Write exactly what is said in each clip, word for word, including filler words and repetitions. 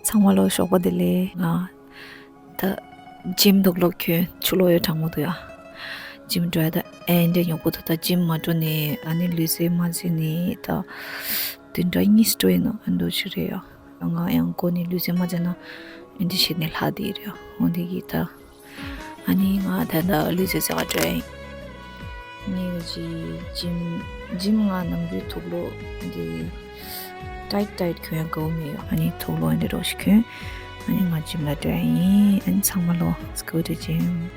ཚང་མ་ལོ་ཞོགས་པ་བདེ་ལེགས། ང་ད་ཇིམ་འདུག་ལོ་ཁྱོད་ཆུ་ལོ་ཡོད་གྲང་མོ་འདུག་ཡ། ཇིམ་འགྲོ་ཡ་ད་ཨེ་འདྲས་ཉོ་གོ་ཐུག་ད་ཇིམ་མ་འགྲོ་ནས་ཨ་ནི་ལུས་རྩལ་མ་བྱས་ནས་ད་དེ་འདྲ་གཉིས་སྤྲོ་ཡིན་ནོ་ཨ་འདྲ་ཞིག་རེད་ཡ། ང་ཡང་གོ་ནས་ལུས་རྩལ་མ་བྱས་ན་ཨེ་འདྲས་བྱས་ནས་ལྷག་དེ་རེད་ཡ། འོ་འདི་གི་ད། ཨ་ནི་ང་ད་ལྟ་ལུས་རྩལ་རྩེ་ག་འགྲོ་ཡིན། ངས་ཀྱི་ཇིམ་ཇིམ་ང་ནམ་རྒྱུན་དུག་ལོག་འདི་ཏའིཊ་ཏའིཊ་གྱོན་ཡ་དགའ་བོ་མེད་ཡོད། ཨ་ནི་དུག་ལོག་འདི་རོགས་ཤིག་གྱོན། ཨ་ནི་ང་ཇིམ་ལ་འགྲོ་ཡ་ཡིན། ཨ་ནི་ཚང་མ་ལོ། Let's go to gym.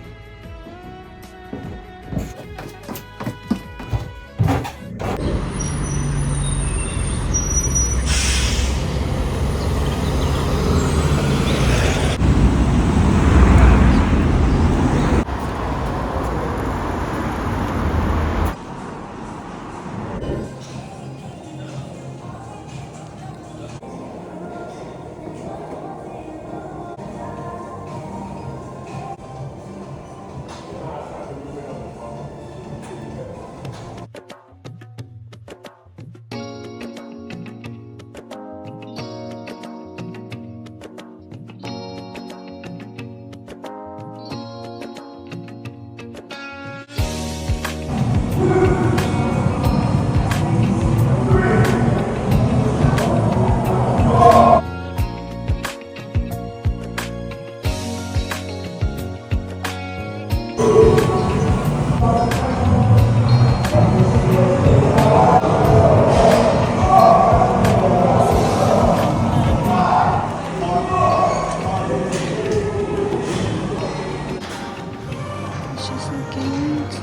She's so cute.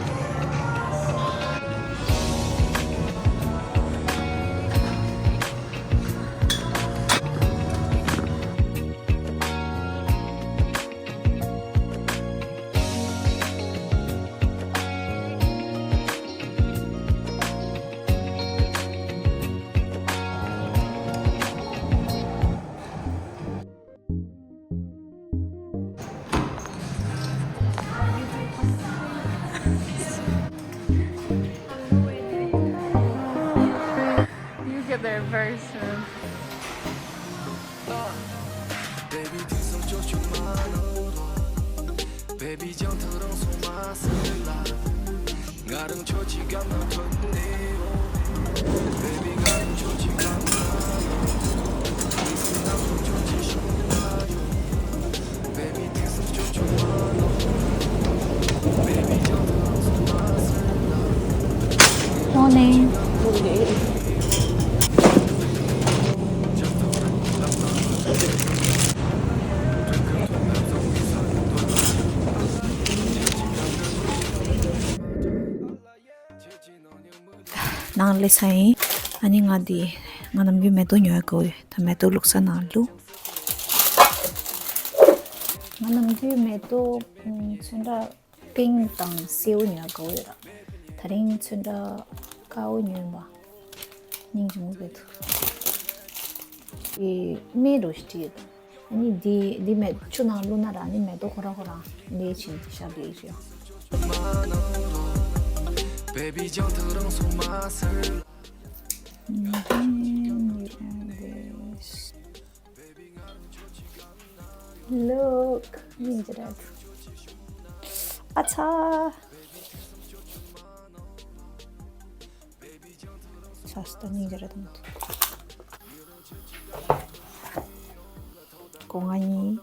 You get there very soon. Morning. ནང་སླེབས་ཚར་ཡིན། ཨ་ནི་ང་འདི་ང་ནམ་རྒྱུན་མེ་ཏོག་ཉོ་ཡ་དགའ་བོ་ཡོད། ད་མེ་ཏོག་བླུགས་ས་ནང་བླུགས། ང་ནམ་རྒྱུན་མེ་ཏོག་ཚོན་ཁྲ་པིང་དང་སེའུ་ཉོ་དགའ་བོ་ཡོད་ར། ད་རིང་ཚོན་ཁྲ་དཀར་པོ་ཉོས་པ། སྙིང་རྗེ་མོ་བས་ཐུག་ཨེ་མེ་རོ་ཞིག་བྲིས་ཡོད། ཨ་ནི་འདི་འདི་མེ་ཆུ་ནང་བླུགས་ན་ར་ཨ་ནི་མེ་ཏོག་ཁོ་རང་ཁོ་རང་ལས་བྱིན་ཤ་བའི་རེད། Look, ninja red. ཨ་ཚ། ཆ་སྟ་ninja red མ་ཐུབ། སྒོ་ང་གཉིས།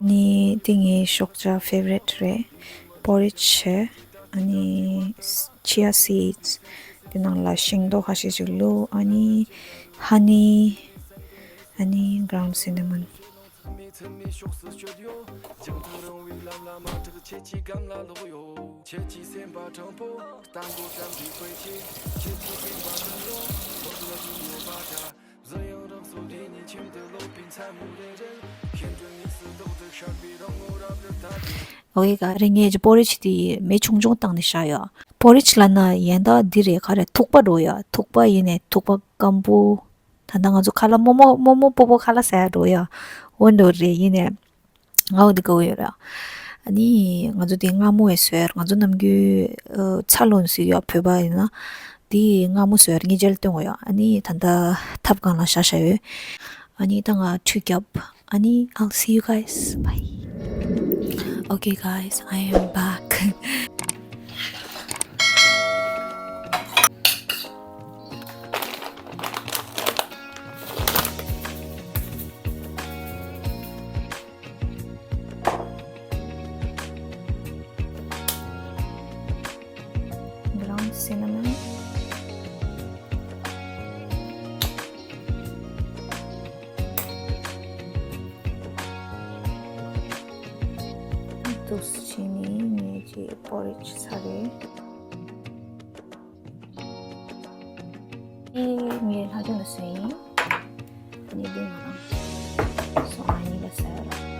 ནི་དེ་ངའི་ཞོགས་ཇ་favorite རེད། པོ་རི་ཆི། ཨ་ནི་chia seeds དེ་ནང་ལ་ཤིང་ཏོག་ཁ་ཤས་ཅིག་བླུགས། ཨ་ནི་ཧ་ནི། ཨ་ནི་ground cinnamon། ཨོ་ཡེ་ག་རེ་ངས་ཀྱི་པོ་རི་ཆི་དེ་མེ་ཆུང་ཆུང་བཏང་ནས་བཞག་ཡོད། པོ་རི་ཆི་ལབ་ན་ཡན་དག་འདི་རེད། ག་རེ་ཐུག་པ་འགྲོ་ཡོད། ཐུག་པ་ཡིན་ནས་ཐུག་པ་སྐམ་པོ། ད་ལྟ་ང་ཚོ་ཁ་ལག་རྨོ་མོ་རྨོ་མོ་སྤོ་སྤོ་ཁ་ལག་ཟ་ཡ་འགྲོ་ཡོད། འོ་འགྲོ་རེད་ཡིན་ནས། ང་འོ་འདི་དགའ་བོ་ཡོད་ར། ཨ་ནི་ང་ཚོ་དེ་མངར་མོ་བས་བཟོས། ང་ཚོ་ནམ་རྒྱུན་ཨ་ཚ་ལོན་ཟིག་ཡོད་བོད་པ་ཡིན་ན། དེ་མངར་མོ་བཟོས་ངས་རྗེས་ལ་སྟོན་དགོས་ཡོད། ཨ་ནི་ད་ལྟ་ཐབ་སྒང་ལ་བཞག་བཞག་ཡོད། ཨ་ནི་ད་ང་ཁྲུས་རྒྱབ། ཨ་ནི་I'll see you guys. Bye. Okay, guys, I am back. Ground cinnamon. འདུག་སེ་བྱས་ནས་ངས་ཀྱི་པོ་རི་ཇི་ཚར་རེད། ཨེ་ངས་ལྷ་ལྡན་ལ་བཟོས་ཡིན། ཨ་ནི་འདི་ང་རང་སོ་ཨ་ནི་ལ་ཟེར།